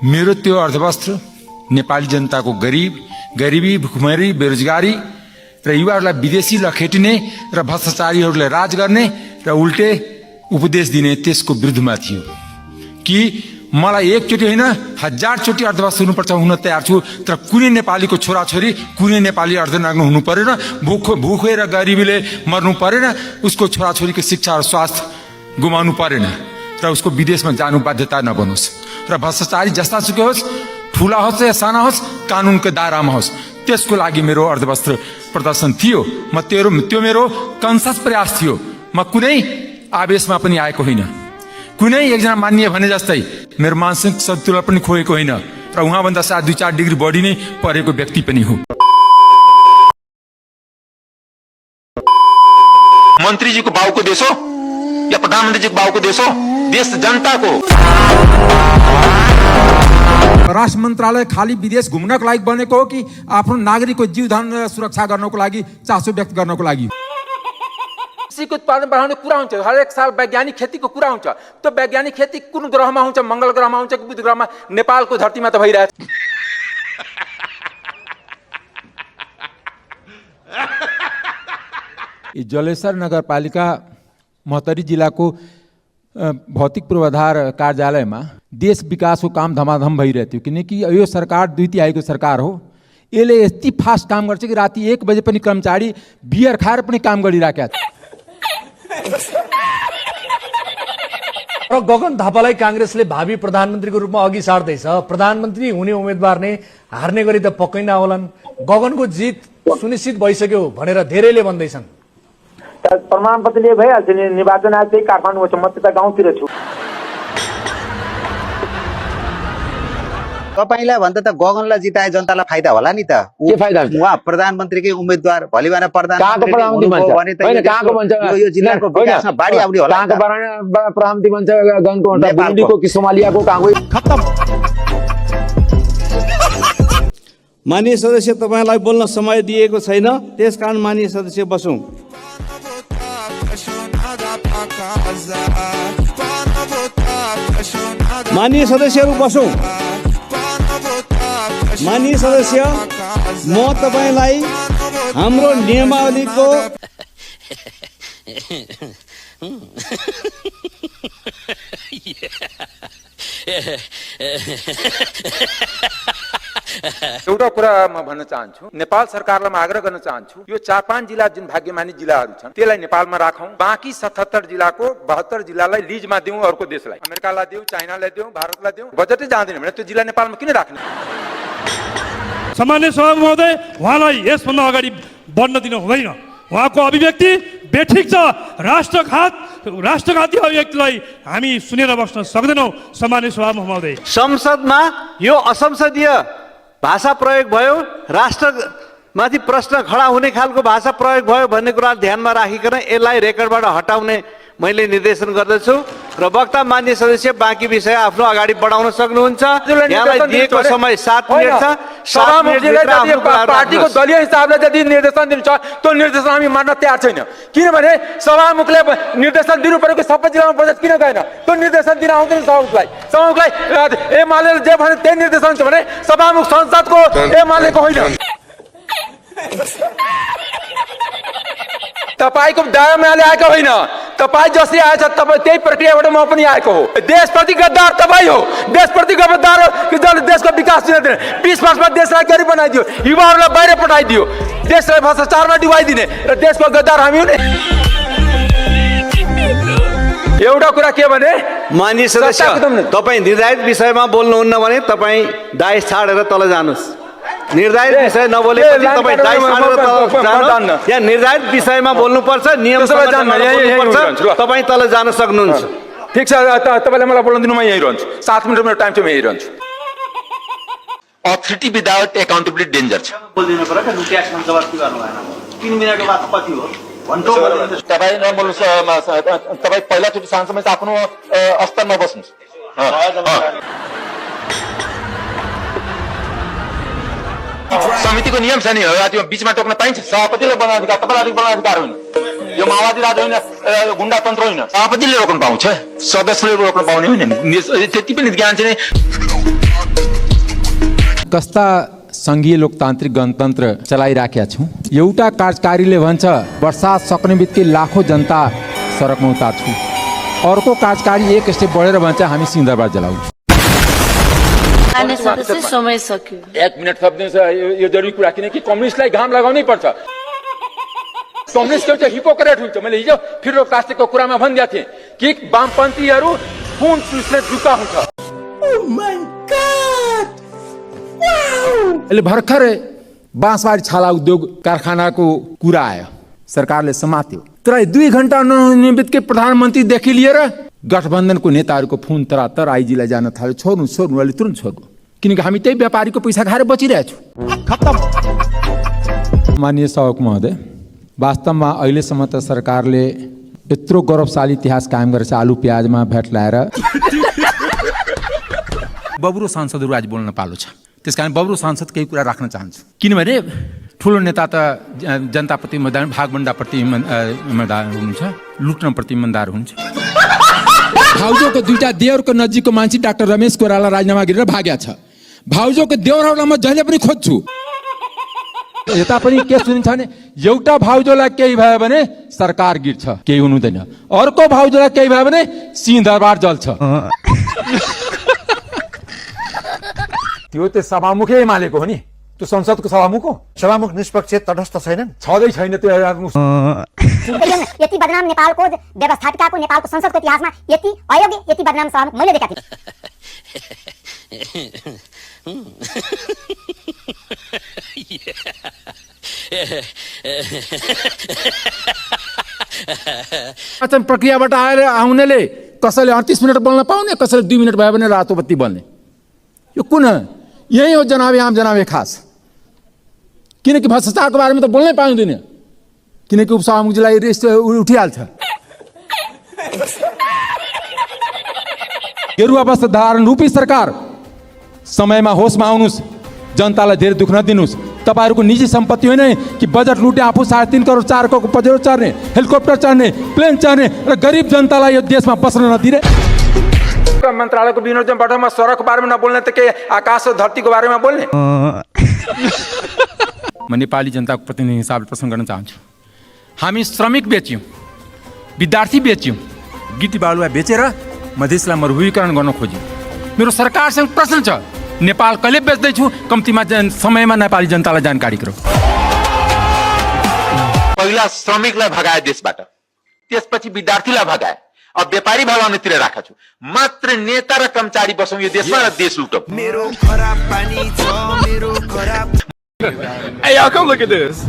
मेरो त्यो अर्थवस्त्र नेपाली जनताको गरिबी भुखमरी बेरोजगारी र युवाहरूलाई विदेशी लखेटिने र भ्रष्टाचारीहरूलाई राज गर्ने र उल्टे उपदेश दिने त्यसको विरुद्धमा थियो कि मलाई एकचोटि होइन 1000 चोटि अर्थवस्त्र हुनुपर्छ, हुन तयार छु, तर कुनै नेपालीको छोराछोरी कुनै नेपाली अर्धनग्न हुनु परेन, भुखे र गरिबीले मर्नु परेन, उसको छोराछोरीको शिक्षा र स्वास्थ्य गुमाउनु परेन र उसको विदेशमा जानु बाध्यता नबनोस् र भ्रष्टाचारी जस्ता सुकै होस्, ठुला होस् या साना होस्, कानुनको दायरामा होस्, त्यसको लागि मेरो अर्धवस्त्र प्रदर्शन थियो। त्यो मेरो कन्सियस प्रयास थियो। म कुनै आवेशमा पनि आएको होइन, कुनै एकजना मान्य भने जस्तै मेरो मानसिक सन्तुलन पनि खोएको होइन र उहाँभन्दा सायद 2-4 डिग्री बढी नै परेको व्यक्ति पनि हो। मन्त्रीजीको बाउको देश हो या प्रधानमन्त्रीजीको बाउको देश हो? देश जनताको। राष्ट्र मन्त्रालय खाली विदेश घुम्नको लागि बनेको हो कि आफ्नो नागरिकको जीवधन सुरक्षा गर्नको लागि, चासो व्यक्त गर्नको लागि? कृषिको उत्पादन बढाउने कुरा हुन्छ, हरेक साल वैज्ञानिक खेतीको कुरा हुन्छ। त्यो वैज्ञानिक खेती कुन ग्रहमा हुन्छ? मंगल ग्रहमा हुन्छ कि बुध ग्रहमा? नेपालको धरतीमा त भइरहेछ। जलेश्वर नगरपालिका महोत्तरी जिल्लाको भौतिक पूर्वाधार कार्यालयमा देश विकासको काम धमाधम भइरहेको थियो, किनकि यो सरकार 2 तिहाईको सरकार हो। यसले यति फास्ट काम गर्छ कि राति 1 बजे पनि कर्मचारी बियर खाएर पनि काम गरिराखेका छ। र गगन थापालाई कांग्रेसले भावी प्रधानमन्त्रीको रूपमा अघि सार्दैछ। प्रधानमन्त्री हुने उम्मेदवार नै हार्ने गरी त पक्कै नहोलान्। गगनको जित सुनिश्चित भइसक्यो भनेर धेरैले भन्दैछन्। प्रमाणपत्रले भइहाल्छ नि। निर्वाचन आयोग चाहिँ काठमाडौँमा छ, म त गाउँतिर छु। तपाईलाई भन्दा त गगनलाई जिताए जनतालाई फाइदा होला नि त। के फाइदा हुन्छ? उहाँ प्रधानमन्त्रीकै उम्मेदवार भोलि भने प्रधानमन्त्री भने त यो जिल्लाको विकासमा बाढी आउने होला। प्रधानमन्त्री बन्छ गनको बुन्डीको कि सोमालियाको कागो खत्तम। माननीय सदस्य, तपाईलाई बोल्न समय दिएको छैन, त्यसकारण माननीय सदस्य बसौं। माननीय सदस्यहरू बसौं। माननीय सदस्य, म तपाईलाई हाम्रो नियमावलीको एउटा कुरा म भन्न चाहन्छु, नेपाल सरकारलाई म आग्रह गर्न चाहन्छु, यो 4-5 जिल्ला जुन भाग्यमानी जिल्लाहरू छन् त्यसलाई नेपालमा राखौं। बाँकी 77 जिल्लाको 72 जिल्लालाई लिजमा दिउँ, अर्को देशलाई, अमेरिकालाई दिउँ, चाइनालाई दिउँ, भारतलाई दिउँ। बजेटै जाँदैन भने त्यो जिल्ला नेपालमा किन राख्ने? सामान्य सभा महोदय, उहाँलाई यसभन्दा अगाडि बढ्न दिन हुँदैन। उहाँको अभिव्यक्ति बेठिक छ। राष्ट्रघाती अभिव्यक्तिलाई हामी सुनेर बस्न सक्दैनौँ। सामान्य सभा महोदय, संसदमा यो असंसदीय भाषा प्रयोग भयो, राष्ट्रमाथि प्रश्न खडा हुने खालको भाषा प्रयोग भयो भन्ने कुरा ध्यानमा राखिकन यसलाई रेकर्डबाट हटाउने मैले निर्देशन गर्दछु र वक्ता मान्य सदस्य बाँकी विषय आफ्नो अगाडि बढाउन सक्नुहुन्छ। यहाँलाई दिएको समय 7 मिनेट छ। पार्टीको दलीय हिसाबले यदि निर्देशन दिनु छ त्यो निर्देशन हामी मान्न तयार छैन, किनभने सभामुखले निर्देशन दिनु पर्यो कि सबै जिल्लामा बजेट किन गएन? त्यो निर्देशन दिन आउँदैन सभामुखलाई। एमाले जे भने त्यही निर्देशन छ भने सभामुख संसदको एमालेको होइन। तपाईको दायरामा आएको होइन, तपाई जसरी आएछ तपाई त्यही प्रक्रियाबाट म पनि आएको हो। देशप्रति गद्दार तपाई हो, देशप्रति गद्दार हो कि जसले देशको विकास दिन दिने, 20 वर्षमा देशलाई गरिब बनाइदियो, युवाहरूलाई बाहिर पठाइदियो, देशलाई भ्रष्टाचारमा डुबाइदिने र देशको गद्दार हामी हुने। एउटा कुरा के भने, माननीय सदस्य, तपाईँ निर्धारित विषयमा बोल्नुहुन्न भने तपाईँ दाइस छाडेर तल जानुहोस्। निर्धारित विषय नबोलेपछि तपाईँ दाइस छाडेर तल जानुहोस्। यहाँ निर्धारित विषयमा बोल्नुपर्छ, नियमसँग बोल्नुपर्छ। तपाईँ तल जान सक्नुहुन्छ। ठिक छ, तपाईँले मलाई बोल्न दिनु, म यही रहन्छु। 7 मिनट मेरो टाइम छ, म यही रहन्छु। अथोरिटी विदाउट एकाउन्टेबिलिटी डेन्जर छ। बोल्दिनु पर्यो कि ट्याक्स जबरजस्ती गर्नु भएन। 3 मिनेटको बाद कति हो भन्टो तपाईँ नबोल्नु। तपाईँ पहिलाचोटि सांसदमा आफ्नो स्तरमा बस्नुहोस्। समितिको नियम छ नि, त्यो बीचमा टोक्न पाइन्छ? सभापतिले बनाउने अधिकार, तपाईँलाई बनाउने अधिकार होइन। यो माओवादी राज होइन, गुण्डा तन्त्र होइन। सभापतिले रोक्न पाउँछ, सदस्यले रोक्न पाउने होइन। त्यति पनि ज्ञान चाहिँ कस्ता संघीय लोकतान्त्रिक गणतन्त्र चलाइराखेका छौँ। एउटा कार्यकारीले भन्छ वर्षा सक्ने बित्तिकै लाखौँ जनता सडकमा उतार्छु, अर्को कार्यकारी एक स्टेप बढेर भन्छ हामी सिंहदरबार जलाउँछौँ। समय सक्यो। 1 मिनट थप्दिनुहोस्, यो जरुरी कुरा, किनकि कम्युनिस्टलाई घाम लगाउनै पर्छ। कम्युनिस्ट एउटा हिपोक्रेट हुन्छ। मैले हिजो फिरो प्लास्टिकको कुरामा भनिदिएको थिएँ कि वामपन्थीहरू कुन चुस्ने जुका हुन्छ। अहिले भर्खर बाँसबारी छाला उद्योग कारखानाको कुरा आयो, सरकारले समात्यो। तर 2 घण्टा नहुने बित्तिकै प्रधानमन्त्रीदेखि लिएर गठबन्धनको नेताहरूको फोन तरातर आइजीलाई जान थाल्यो, छोड्नु छोड्नु, अहिले तुरन्त छोड्नु, किनकि हामी त्यही व्यापारीको पैसा खाएर बचिरहेछौँ। माननीय सभामुख महोदय, वास्तवमा अहिलेसम्म त सरकारले यत्रो गौरवशाली इतिहास कायम गरेछ आलु प्याजमा भ्याट लाएर। बब्रो सांसदहरू आज बोल्न पालो छ, त्यसकारण बब्रो सांसद केही कुरा राख्न चाहन्छु। किनभने ठुलो नेता त जनताप्रति इमान्दार, भागभण्डाप्रति इमान्दार हुनुहुन्छ, लुट्नप्रति इमान्दार हुनुहुन्छ। भाउजूको 2टा देवरको नजिकको मान्छे डाक्टर रमेश कोइराला राजीनामा गरेर भाग्या छ। भाउजूको देवरहरूलाई म जहिले पनि खोज्छु। यता पनि के सुनिन्छ भने एउटा भाउजूलाई केही भयो भने सरकार गिर्छ, केही हुनुहुँदैन। अर्को भाउजूलाई केही भयो भने सिंहदरबार जल्छ। त्यो त सभामुखै एमालेको हो नि, त्यो संसदको सभामुख हो। सभामुख निष्पक्ष तटस्थ छैनन्, छँदै छैन त्यो। यति बदनाम नेपालको व्यवस्थापिकाको, नेपालको संसदको इतिहासमा यति अयोग्य, यति बदनाम सभामुख मैले देखेको थिएँ। प्रक्रियाबाट आउनेले कसैले 38 मिनट बोल्न पाउने, कसैले 2 मिनट भयो भने रातो बत्ती बोल्ने। यो कुन यही हो जनाबे आम जनाबे खास, किनकि भ्रष्टाचारको बारेमा त बोल्नै पाउँदैन, किनकि उपसभामुखजीलाई रेस्ट उठिहाल्छ। गेरुवा अवस्था धारण रूपी सरकार समयमा होसमा आउनुहोस्, जनतालाई धेरै दुःख नदिनुहोस्। तपाईँहरूको निजी सम्पत्ति होइन कि बजेट लुटे आफू 3.5 करोड 4 करोड पजेरो चढ्ने, हेलिकप्टर चढ्ने, प्लेन चढ्ने र गरिब जनतालाई यो देशमा बस्न नदिने। मन्त्रालयको विनियोजनबाट म सडकको बारेमा नबोल्ने त के आकाश र धरतीको बारेमा बोल्ने। म नेपाली जनताको प्रतिनिधि हिसाबले प्रश्न गर्न चाहन्छु। हामी श्रमिक बेच्यौँ, विद्यार्थी बेच्यौँ, गिटी बालुवा बेचेर मधेसलाई मरुभूमीकरण गर्न खोज्यौँ। मेरो सरकारसँग प्रश्न छ, नेपाल कहिले बेच्दैछु, कम्तीमा समयमा नेपाली जनतालाई जानकारी गरौँ। पहिला श्रमिकलाई भगाए देशबाट, त्यसपछि विद्यार्थीलाई भगाए, अब व्यापारी भगाउनेतिर राखेको छु। मात्र नेता र कर्मचारी बसौँ यो देशमा र देश लुटौँ। मेरो खराब पानी छ, मेरो खराब। Hey, y'all, come look at this.